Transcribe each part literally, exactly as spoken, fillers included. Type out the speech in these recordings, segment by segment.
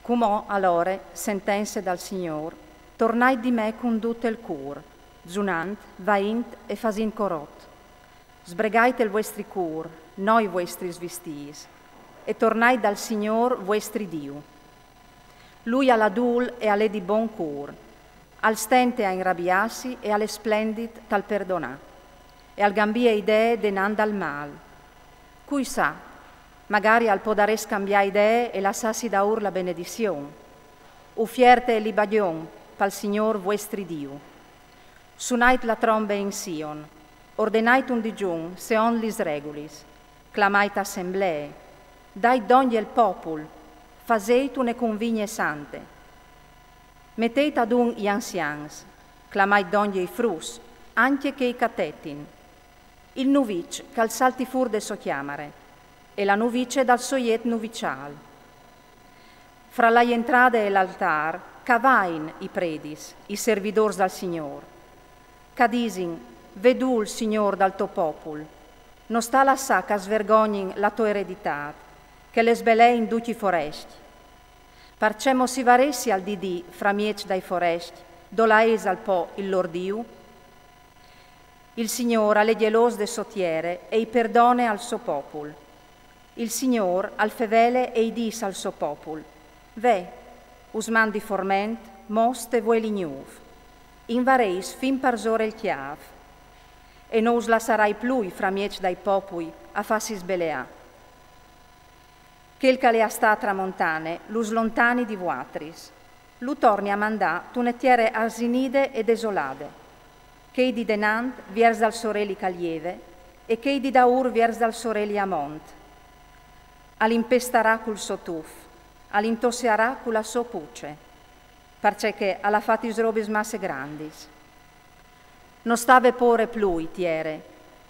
Cumò alore, sentense dal Signôr, tornait di me cun dut el cûr, zunant, vaint e fasint corot. Sbregait el vuestri cûr, no i vuestris vistîts, e tornait dal Signôr vuestri Diu. Lui al è dûl e al è di bon cûr, al stente a inrabiâsi e al è splendit tal perdonâ, e al gambie idee denant dal mâl. Cui sa, magari al podarès cambiâ idee e lassâsi daûr la benedizion. Ufierte e libajon pal Signôr vuestri Diu. Sunait la trombe in Sion, ordenait un dijun seont lis regulis, clamait assemblee, dait dongje el popul, faseit une cunvigne sante. Meteit adun i anzians, clamait dongje i fruts, ancje chei ch'a tetin. Il nuviç ch'al salti fûr de sô cjamare, e la nuvice dal so jet nuviciâl. Fra la jentrade e l'altâr ch'a vain i predis, i servidôrs dal Signôr, ch'a disin: Ve dûl, Signôr, dal to popul, no sta lassâ ch'a svergognin la tô ereditât, che le sbelee in ducj i forescj. Parcè mo si varessial di dî framieç dai forescj: Dolà isal po il lôr Diu? Il Signôr al è gjelôs de sô tiere e i perdone al so popul. Il Signôr al fevele e i dîs al so popul: Ve, us mandi forment, most e vueli gnûf. In vareis fin parsore il cjâf. E no us lassarai plui framieç dai popui a fâsi sbeleâ. Chel ch'al è a stâ a tramontane lu slontani di vuatris, lu torni a mandâ tune tiere arsinide e desolade. Chei di denant viers dal soreli ch'al jeve, e chei di daûr viers dal soreli a mont. Al impestarà cul so tuf, al intossiarà cu la sô puce, parcè che al à fatis robis masse grandis. No sta vê pôre plui, tiere,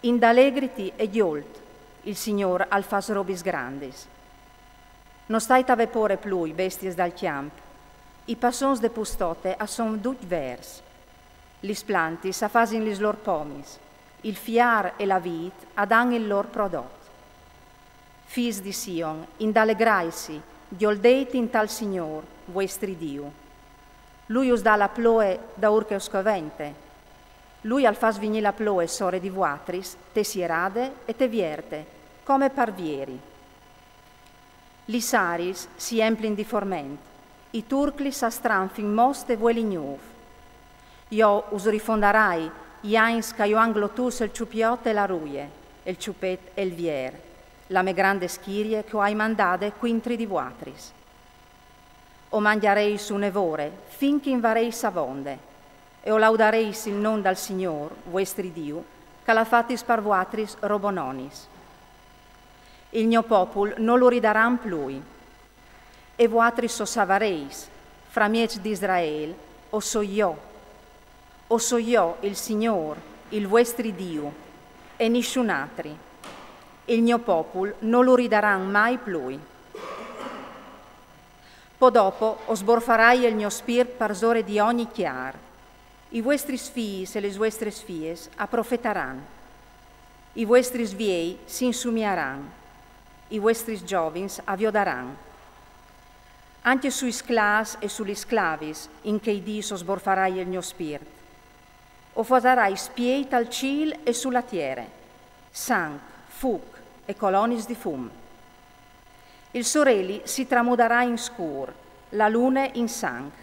indalegriti e gjolt, il Signôr al fâs robis grandis. No stait a vê pôre plui, bestiis dal cjamp, i passons de pustote a son ducj vêrs. Lis plantis a fasin lis lôr pomis, il fiâr e la vît a dan il lôr prodot. Fîs di Sion, indalegraitsi, gjoldeiti intal Signôr, vuestri Diu. Lui us dà la ploie daûr che us covente. Lui al fâs vignî la ploie sore di vuatris, te sierade e te vierte, come par vieri. Lis aris si emplin di forment, i turclis a stranfin most e vueli gnûf. Jo us rifondarai i agns ch'a ju àn glotûts il cjupiot e la ruie, il cjupet e il vier, la mê grande schirie ch'o ai mandade cuintri di vuatris. O mangjareis une vore, fin ch'in vareis avonde, e o laudareis il non dal Signôr, vuestri Diu, ch'al à fatis par vuatris robononis. Il gno popul no lu ridaran plui. E vuatris o savareis, framieç di Israel, o soi jo. O soi jo il Signôr, il vuestri Diu, e nissun atri. Il gno popul no lu ridaran mai plui. Po dopo o sborfarai il gno spirt parsore di ogni cjar. I vuestris fîs e lis vuestris fiis a profetaran. I vuestris viei si insumiaran. I vuestris zovins a viodaran. Ancje sui sclâfs e su lis sclavis in chei dîs o sborfarai il gno spirt. O fasarai spiei tal cîl e su la tiere, sanc, fûc e colonis di fum. Il soreli si tramudarà in scûr, la lune in sanc,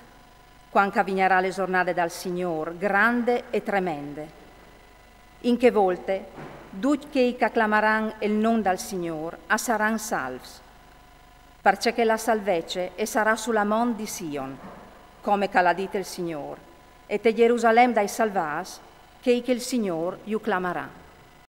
cuant ch'a vignarà le zornade dal Signôr, grande e tremende. In chê volte, ducj chei ch'a clamaran il non dal Signôr a saran salfs. Parcè che la salvece e sarà su la mont di Sion, come ch'al à dit il Signôr, e te Jerusalem dai salvâts, chei che il Signôr ju clamarà.